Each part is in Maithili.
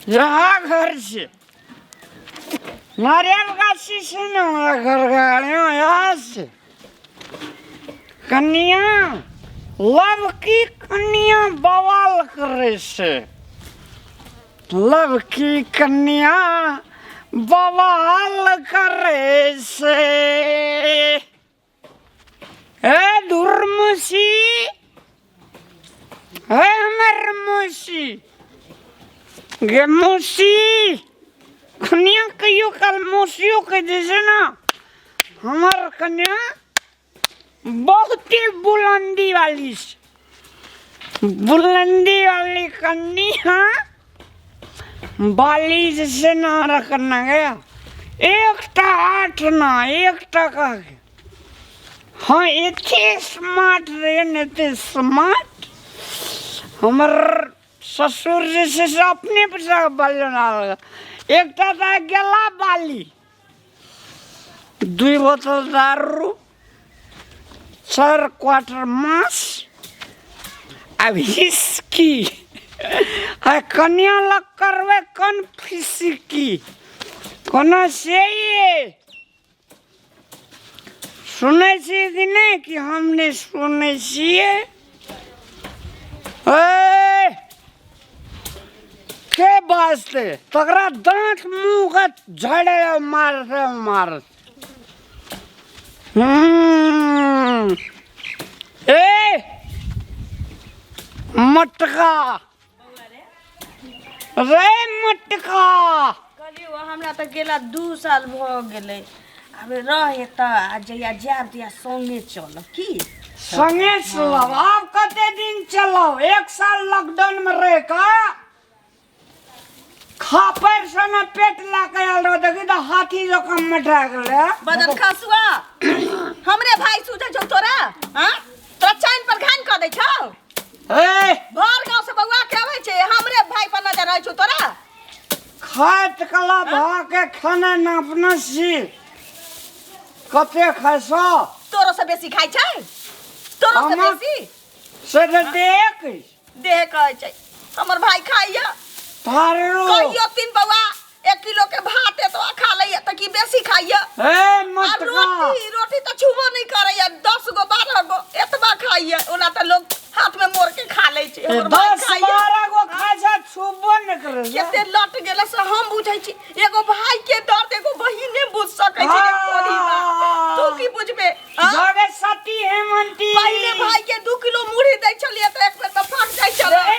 यहाँ घर से नारियल गाछी से ने हमरा घर गाड़ियों यहाँ से कन्या लव की कन्या बवाल करे से लव की कन्या बवाल करे से। ए दुर्मुसी, ए हमर मौसी गे मौसी, कन्या कहियो काल मौसियो के जे छै ने, हमर कन्या बहुत ही बुलंदी वाली छै। बुलंदी वाली कन्या बाली जे छै ने हमरा कन्या गे एकटा 8 ना 1 टका के। हाँ एते स्मार्ट रहे ने, एते स्मार्ट हमर ससुर जे छै से अपने पैसा बाली बना एकटा तऽ गेला बाली, 2 बोतल दारू, 4 क्वार्टर मांस आ विस्की। आ कन्या लग करबै कन फिसकी कोना से ये सुनै छियै कि नहि? कि हम नहि सुनै छियै? ए के बाजतै तकरा दाँत मुँहके झड़े मारते मारत। ए मटका रे मटका, कहलियौ हमरा तऽ गेला 2 साल भऽ गेलै, आब रहे तऽ आ जहिया जायब तहिया संगे चलब की? संगे चलब। आब कते दिन चलब? 1 साल लॉकडाउन में रह कऽ खापर से ने पेट ला के आयल रहो, देखी तऽ हाथी जकाँ मटा गेलै। बदन खसुआ हमरे भाई सुझै छौ तोरा? हाँ तोरा चैन पर घान कऽ दै छौ? ए भर गाँव से बौआ के अबै छै, हमरे भाई पर नजर रहै छौ तोरा? खाइत कला भा के खाना नापने छी कते खाइ छौ? तोरो से बेसी खाइ छै, तोरो से बेसी से तऽ देख देह कहै छै हमर भाई खाइया। थारू कहियो 3 बौआ 1 किलो के भात एतबा खा लैया तऽ की बेसी खाइया? ए आ मटका रोटी रोटी तऽ छुबो नहि करैया, 10 गो 12 गो एतबा खाइया। ओना तऽ लोग हाथ में मोड़ के खा लै छै, हमर भाई 10 खाइया। 12 गो खाइ छै, छुबो नहि करै छै। कते लट गेला से हम बुझै छी, एगो भाई के दर्द एगो बहिने बुझ सकै छै रे कोढ़ी बा। तू की बुझबे? हाँ? जागे सती हेमंती। पहिले भाई के 2 किलो मुरही दै छलियै तऽ एक बेर तऽ फक जाइ छलै। ए!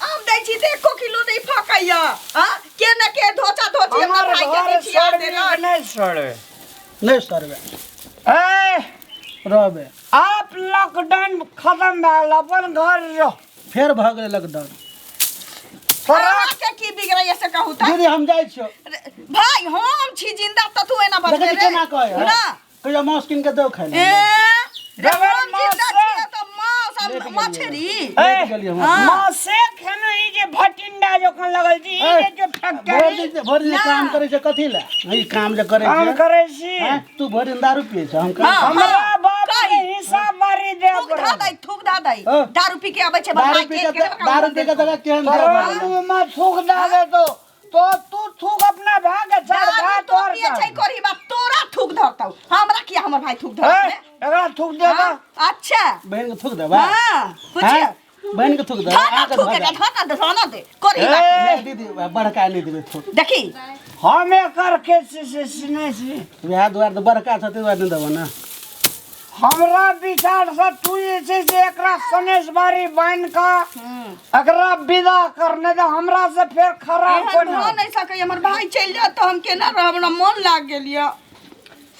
आम दै छी तऽ 1 किलो नहि फकैया। हाँ? के न के धोचा धोची अपना हमर भाई के घर बिछिया सड़बे देलक। नहि सड़बे। नहि सड़बे। ए! रहबे। आप लॉकडाउन खत्म भए गेल, अपन घर रह। फेर भऽ गेलै लॉकडाउन। अहाँके की बिगड़ैया से कहू तऽ? दीदी हम जाइ छियौ। भाई हम छी जिंदा तऽ तू एना बजबे देखै छी रे। केना कहै है? ना। कहियो मांस कीन के दो खाइ ए, लए। रे, बगैर हम जिंदा मांसे। छियै तऽ मांस आ लेट गेलियै। मछरी। ए, लेट गेलियै हम। हाँ। मांसे खेना ई जे भटिंडा जकाँ लगल छी, ई ए, जे जे फैक्ट्री। भरि दिन ना। काम करै छै कथी लए? ई काम जे करै काम छै। करै छी। हैं? तू भरि दिन दारू पियै छै, हम काम हाँ। हमरा बाप के कही। हिसाब बारी दे थूक धा पड़त। दै, थूक धा दै। हाँ। दारू पी के अबै छै, दारू भाई पी के के के दारू पी के देखा केहन तोरा देह भऽ मुँह में थूक दे देतो तो तू थूक अपना भाग के चढ़ दारू खा तो तोर पिए छै कोरी बा, तोरा थूक धरतौ। हमरा किया हमर भाई थूक ए, धरत रे? एकरा थूक दे हाँ? अच्छा। बहिन के थूक देबा? हाँ, पूछिए। हैं? बहिन के थूक देबा? धर ना अहाँके थूक धऽ एकरा, देब। धर ना दे, धर ना दे। कोरी बा। ए, नहि दीदी, बड़का नहि देबै थूक। देखी। हम एकर के छी से सुनै छी। वएह दुआरे तऽ बड़का छै, ताहि दुआरे नहि देबो ने। हमरा विचार से तू जे छै से एकरा सनेश बारी बान्हि कऽ एकरा विदा करने दे, हमरा से फेर खराब एहन कोना। भऽ नहि सकैए, हमर भाई चलि जायत तऽ हम केना रहब? हमरा मन लागि गेल यऽ।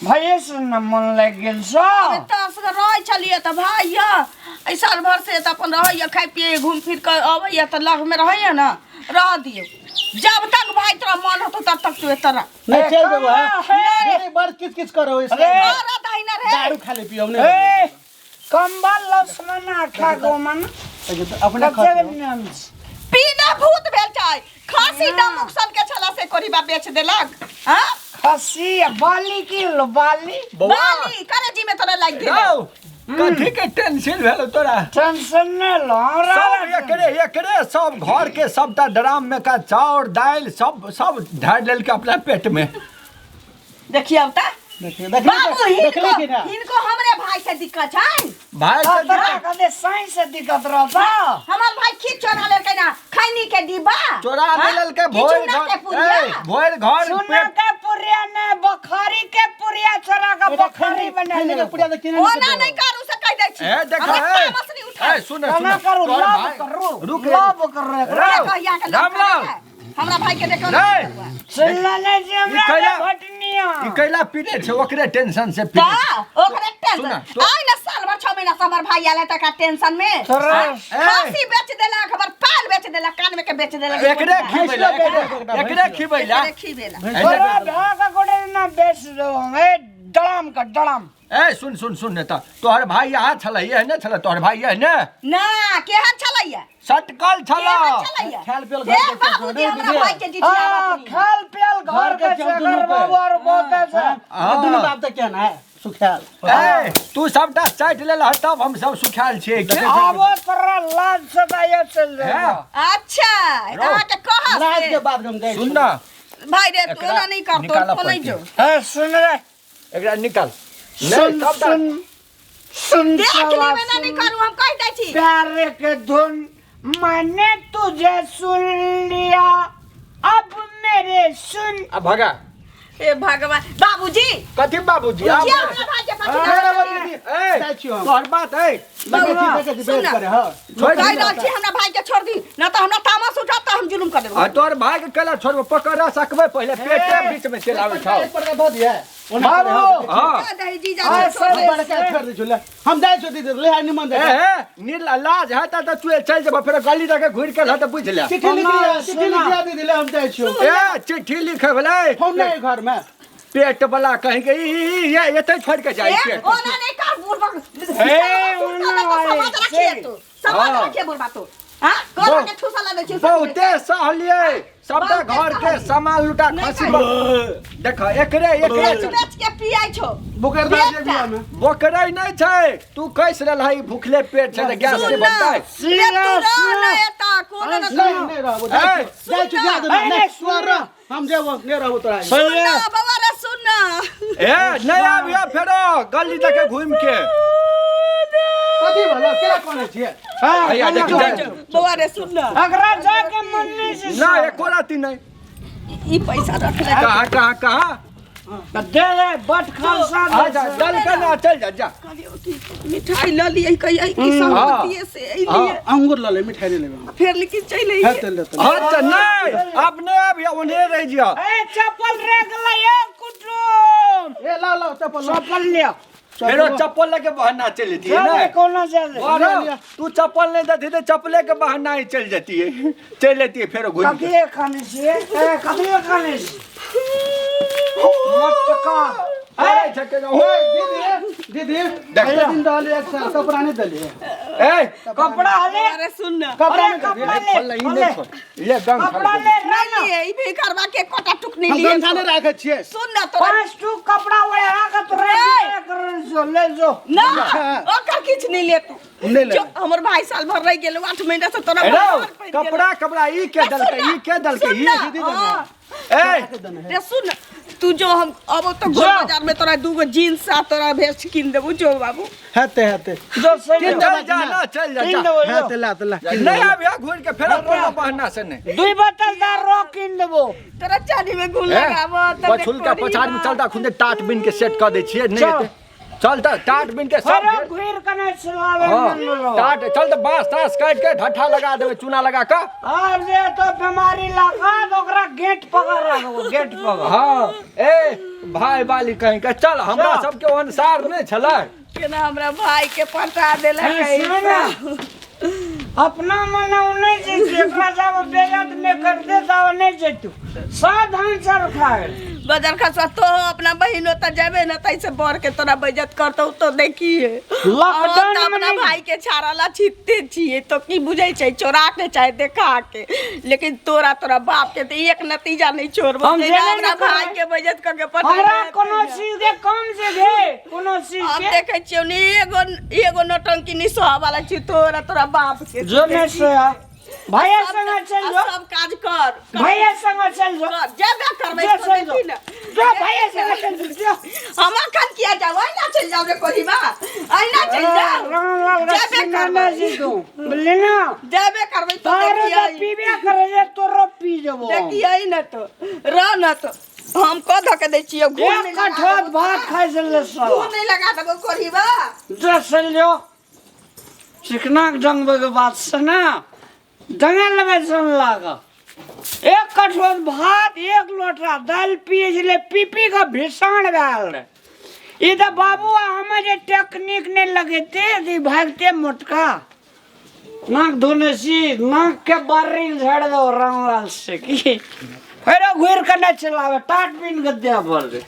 भैये से न मन लागि गेल छौ? अबे तऽ असगर रहै छलियै तऽ भाई यऽ, एहि साल भर से तऽ अपन रहैए, खाइ पियै, घूम फिर कऽ अबैए तऽ लगमे रहैए ने, रह दियौ। जब तक भाई तोरा मन होतौ तब तक तू एतऽ रह। नहि चलि जेबो कमा है। हे। दीदी बड़ किच किच करो अरे। तोरा दहिना रे। दारू खाली पियब नहि। ए कंबल लसमना खा गो मन। अपने कते खा नाम छै? पीना भूत भेल छै, खांसी डमुक सन के छला से कोरीबा बेच देलक। हाँ? खस्सी आ बाली की लो बाली? बाली करे जी में तोरा लागि गेल। यौ, कथी के टेंशन भेल तोरा? टेंशन नहीं लो हमरा। सब एकरे एकरे सब घर के सबटा ड्राम में का चाउर दालि सब सब ढार लेलकै अपना पेट में। देखियौ त देखिए बाबू देखले हिनको कि ना हिनको हमरे भाई से दिक्कत छै। भाई से तोरा दिक्कत- कदे साइंस से दिक्कत रहता। हमर भाई खींच चोरा लेलकै ना खैनी के डिब्बा चोरा हाँ? लेलकै किछु भोर ना के घर पुरिया। ए, भोर घर सुना पेट के पुरिया ने बखारी के पुरिया चोरा के बेटा, बखारी खैनी बना खैनी के लेलकै। पुड़िया तऽ किने ओना नहि नहीं करू से कहि दै छी। ए देख हमरा ए तामस नहीं उठा ए सुन केना सुन करू तोहर लव भाई- करू रुक रे लव करू एकरा। रौ, कहिया के रामलाल। हमरा भाई के देखो रे। सुनला नहीं छी हमरा ई कैला- के भटनिया। ई कैला पीने छै ओकरे टेंशन से पीने छै। ता ओकरे टेंशन सुन, तो- आइ ना साल भर 6 महीना से हमर भाई आयल है तका टेंशन में। तोरा- हाँ? ए। खांसी बेच देलक हमर पाल बेच देलक कान में के बेच देलक। एकरे खिबैला भैंसो एकरे खिबैला एकरे खिबेला। तोरा भा के गोड़े ना बेच दो हम ए डराम का डराम। ए सुन सुन सुन ने त तोहर भाई यहाँ छलै है ने छलै तोहर भाई है ने ना केहन छलैया सटकल छल। केहन छलैया खायल पियल घर हे के बाबूजी चल, हमरा दीदी। भाई के जितियाबा हाँ, खाल पियल घर के घर के चल छै, दुनू घर पे। बाबू आर बहुते छै। हाँ, दुनू बाप तऽ केहन है सुखायल। ए तू सबटा चाटि लेल तब हम सब सुखायल छियै के? आबो तोरा लाज से दाइयो चल हे, जाएगा। अच्छा अहाँ के कहत लाज के बाद हम जाइ सुन ना भाई रे तू एकरा ओना नहीं करतो निकालऽ तो नहीं पड़तै। जो। ए सुन रे एकरा निकाल नहीं सुन सबटा सुन सुन देख साला, लेबै ना नहीं सुन। करू हम कहि दै छी। प्यार के धुन मैंने तुझे सुन लिया अब मेरे सुन। आ भगा। हे भगवान बाबूजी कथी बाबूजी आब किया हमरा भाई के पाछू ए, लागल छी? ए, जाइ छियौ हम। तोहर बात ए देखै छी, देखै छी, सुन बेस ना। करे, हाँ। छोड़ि कहि दे। रहल छी हमरा भाई के छोड़ दी ना तऽ हमरा तामस उठत तऽ हम जुलुम कर देबो। आ तोहर भाई के केला छोड़बो पकड़ा सकबै पहिले पेटे बीच में चलि आबै छौ। एक परका दऽ दिहे। ओना बाबू। करे, हाँ, हाँ दऽ दही जीजा आ, जी, छोड़ सर, दे। बड़का छोड़ दै छौ, ले। हम जाइ छियौ दीदी, ले आ निमन ए जकाँ। हे नील लाज है त तू चलि जेबह फेर गली दऽ के घुरि के तऽ बुझि ले। चिट्ठी लिख लिअ, चिट्ठी लिख सुना। लिअ दीदी, ले हम जाइ छियौ। ए चिट्ठी लिखे भेलै फोन नहि घर में। पेट वाला कहीं के ई ई, ई, एतै छोड़ि के जाइ ए, पेट। ओना नहीं कर बुढ़बा। ए, ओना समाज रखिए वाली, तू समाज हाँ। रखिए बुढ़बा तू। हां कोना के ठूसा लगे छी बहुते सहलियै सबटा बहुते घर के सहलियै। सामान लुटा नहि खसी खाइ। देख एकरे एकरे बेच बेच के पियाई छौ। बोकर दऽ बेटा। जे बियाह में। बोकरै नहि छै तू कैस रहल है भूखले पेट छै तऽ गैस सुन के ना, बनतै। रे तू रह ना एतऽ, कोनो ना नहीं नहीं रहबो जाइ ए, छियौ, जाइ छियौ, जा दे, ए, नहीं, नहीं, तू आर रह, हम जेबो नहीं रहबो तोरा सुन सुन ले। ना बाबा रे सुन ना। ए नहि आबियो फेरो गली दऽ के घुमि के। कथी भेलो केना कोने छियै? हाँ, हैया केना देखी, करै? जाइ। बौआ रे सुन ना। अगरा जाके मन नहीं से ना एको राति नहि। ई पैसा रख ले। कहाँ कहाँ कहाँ दे दे बट खालसा आ जा चल के ना चल जा जा। कहलियौ कि मिठाई लऽ लियै कहियै कि संगतिये से अइलियै। अंगूर लऽ ले मिठाई नहि लेबै हम। फेर लेकिन चलि है अइलियै। तऽ ले तऽ ले। हाँ तऽ नहि आब नहि आबियो ओन्हे रहि जियो। ए चप्पल रख ले कुटुम। ए लाओ लाओ चप्पल लाओ। चप्पल लिया। फेरो चप्पल लके बहाना चलि जतियै चल ने कोनो चल बारो, तू चप्पल नहीं देती तो चप्पले के बहाना ही चल जाती है चल लेती है फेरो घूम के। कथिए खाने से ए कथिए खाने से मटका। अरे छके हो दीदी दीदी देख। कते दिन रहलियै एक साल कपड़ा नहि देलियै। ए कपड़ा ले। अरे सुन ना। कपड़ा अरे नहि देलियै। कपड़ा ले खोल ले, ई नहीं खोल ले गंग कपड़ा ले नहीं ना लिए ई भी करवा के कोटा टुक नहीं हम लिए। गमछा नहि राखै छियै। सुन ना तोरा पांच टू कपड़ा वड़ा का तो रे कर जो ले जो। ना ओकर किछु नहीं ले तू। नहि लेबै। जो हमर भाई साल भर रहि गेल 8 महीना से तोरा ए भाई भर पड़ि गेल। कपड़ा कपड़ा ई के दलकै ई के दलकै सुन ई ना, दीदी हाँ। ए रे सुन तू जो हम अब तो गोल जो। बाजार में तोरा दूगो जीन्स आ तोरा भेस्ट किन देबू जो बाबू। हेतै हेतै जो सही चल जा ना चल जा तीन जा। देबो हेतै ला तऽ ला। नहीं आबियो घूर के फेरो कोनो बहाना से नहीं। दुई बोतल दारू किन देबो। तोरा चानी में गुल ए, लगाबो तब पछुल का पछाड़ में चलता खुदे टाट बिन के सेट कर दै छियै नहीं चल। हेतै। चल तऽ टाट बिन के सब अरे घुर कने चलावे हाँ, मन रहो। टाट चल तऽ बाँस तास काटि के ढट्ठा लगा देबै चूना लगा कऽ। और जे तो बीमारी लगा तो ओकरा गेट पकड़ राखबो गेट पकड़। हाँ ए भाई बाली कहीं के चल हमरा चल। सबके ओहन सार नहि छलै। केना हमरा भाई के पटा देलक ए, सुन ना। अपना मन नहीं छै एकरा जब बेइज्जत नहीं कर दे तब नहीं जेतू सावधान चल खा गेल। बजर खसवा तो अपना बहिन ओतऽ जेबे न तैसे बढ़ के तोरा बेइज्जत करतौ तो देखिए। लॉकडाउन हम तऽ में अपना नहीं- भाई के छाड़ला छिते छिए तो की बुझै छै, चोरा के चाहे देखा के, लेकिन तोरा तोरा बाप के तऽ एक नतीजा नहीं छोड़बो। हम जहिना जेबे हमरा न करबै। भाई के बेइज्जत कऽ के पठेने हमरा हेतै कोनो ने। चीज के कम से घे कोनो चीज हम के देखै छियौ नि एगो एगो नौटंकी नि सहऽ वाला छी तोरा तोरा बाप के। जो नहीं से भैया संग चल आ जो। सब काज कर कर, भैया संग चल जो। कर, जेबे करबै जो तो चल जो। देखी न। जो भैया संग चल जो, जो। हम अखन किया जाऊ? अहिना चलि जाऊ रे कोहिबा, अहिना चलि जाऊ। रामलाल का जेबे सीना करबै। में जी तू बोले ना। जेबे करबै तो तारो तो देखियै। पीबे करे रे तोरो पी जबो। देखियै न तो रह न तो हम कऽ धऽ के दै छियै घूर एक नहि लगा कठोत देबौ। भात खाइ छलै घूर साला। नहि लगा देबौ कोहिबा। जो चल जो चिकनाक डंगबे के बात से ना डंगे लगे सन लाग। एक कठोत भात एक लोटा दालि पिए छलै, पी पी के भीषण भेल रहे। ई तऽ बाबू हमे जे टेक्निक नहि लगेते तऽ ई भागते मोटका नाक धोने छी, नाक के बारी झाड़ दो रामलाल से की फेरो घुरि के नहि चलावे टाट पीन के दे बोल।